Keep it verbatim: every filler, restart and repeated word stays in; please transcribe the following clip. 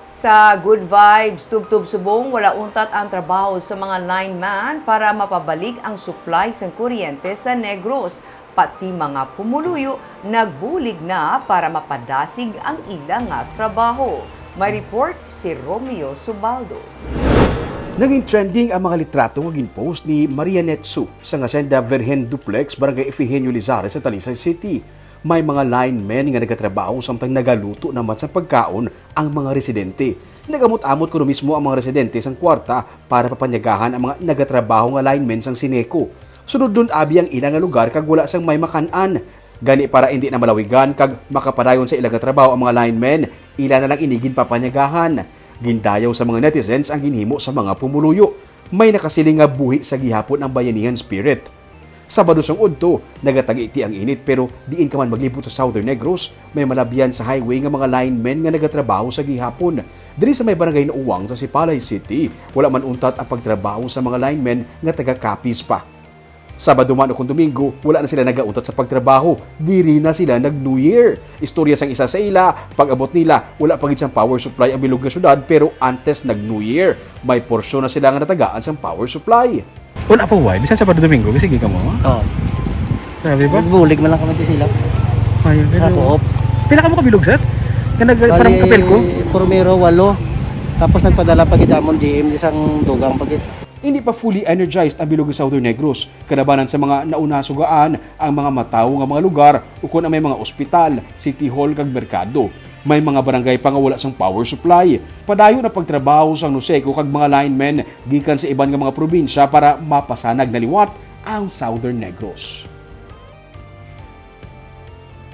Sa Good Vibes, tubtob subong wala untat ang trabaho sa mga lineman para mapabalik ang supply sang kuryente sa Negros. Pati mga pumuluyo nagbulig na para mapadasig ang ila nga trabaho. May report si Romeo Subaldo. Naging trending ang mga litrato nga ginpost ni Maria Netsu sa Hacienda Virgen Duplex, Barangay Ifigenio Lizares sa Talisay City. May mga linemen nga nagatrabaho samtang nagaluto naman sa pagkaon ang mga residente. Nag-amot-amot kuno mismo ang mga residente sang kwarta para papanyagaan ang mga nagatrabaho nga linemen sang Sineco. Sunodon abi ang ila nga lugar kag wala sang may makan-an. Gani, para indi na malawigan kag makapadayon sa ila nga trabaho ang mga linemen, ila na lang ini ginpapanyagaan. Gindayaw sa mga netizens ang ginhimo sa mga pumuluyo. May nakasiling nga buhi sa gihapon ang bayanihan spirit. Sabado sang udto, nagatag-iti ang init, pero diin ka man maglibot sa Southern Negros, may malabyan sa highway nga mga linemen nga nagatrabaho sa gihapon. Diri sa may barangay Nauwang sa Sipalay City, wala man untat ang pagtrabaho sa mga linemen nga taga Capiz pa. Sabado man ukon Domingo, wala na sila nagauntat sa pagtrabaho. Diri na sila nag-New Year. Istorya sang isa sa ila, pag-abot nila, wala pa gid sang power supply ang bilog nga syudad, pero antes nag-New Year, may porsyon na sila nga natagaan sang power supply. Wala pa, why? Bisan Sabado Domingo, sige ka mo. Oo. Grabe ba? Nagbulig man lang kami sa sila. Ayun, Sa pero... co-op. Pila ka mo kabilog, sir? Kanag parang Bali, kapel ko? Primero, walo. Tapos nagpadala pa gid amon G M isang dugang pa gid. Hindi pa fully energized ang bilog sa Southern Negros. Kalabanan sa mga nauna sugaan ang mga matawo nga mga lugar ukon ang may mga ospital, city hall kag merkado. May mga barangay pa nga wala sang power supply. Padayon ang pagtrabaho sang Nuseco kag mga linemen gikan sa iban nga mga probinsya para mapasanag na liwat ang Southern Negros.